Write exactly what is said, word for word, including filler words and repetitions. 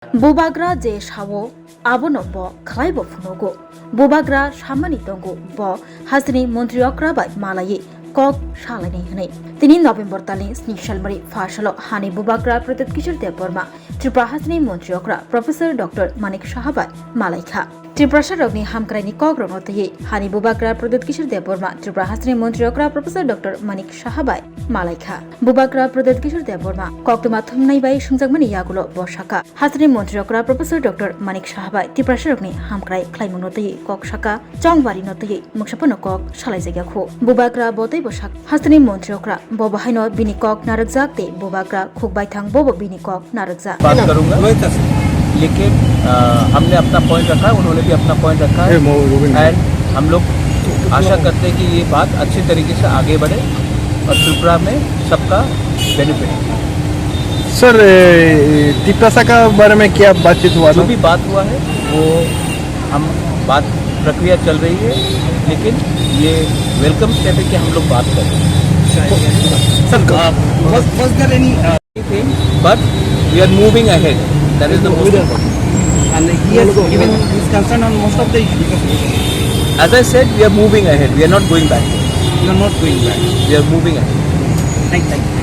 Bubagra je sao, abono bo khlaibo phunugo. Bubagra samani tongo bo hasteni montri okra bai malaiwi kok salainai hwnwi. Tini November talni sni salmari pha salo hani bubagra Pradyut Kishore Debbarma Tripura hasteni montri okra Professor Doctor Manik Saha bai malaikha. Tiprasarokni hamkraini kokrokno twiwi hani bubagra Pradyut Kishore Debbarma Tripura hasteni montri okra Professor Doctor Manik Saha bai malaikha. Bubagra Pradyut Kishore Debbarma koktwma thumnai bai swngjakmani yagulo bo sakha, hasteni montri okra Professor Doctor Manik Saha bai Tiprasarokni hamkrai khlaimungno twiwi kok sakha, chongbarino twiwi mungsa phano kok salaijak ya khu. Bubagra bo teibo sakha, hasteni montri okra bo bahaino bini kok narwkjak tei bubagra khukbaithang bobo bini kok narwkjak. बात करूंगा, लेकिन अ, हमने अपना पॉइंट रखा है, उन्होंने भी अपना पॉइंट रखा है। एंड हम लोग आशा करते हैं कि ये बात अच्छे तरीके से आगे बढ़े और त्रिपुरा में सबका बेनिफिट। सर, ए, तिप्रासा का बारे में क्या बातचीत हुआ जो था? भी बात हुआ है, वो हम बात, प्रक्रिया चल रही है, लेकिन ये वेलकम स्टेप है कि हम लोग बात कर रहे हैं। Sir, uh, was, was there any, uh, But we are moving ahead. That is the most important. And he has given his concern on most of the issues. As I said, we are moving ahead. We are not going back. You are not going back. We are moving ahead. Thank you.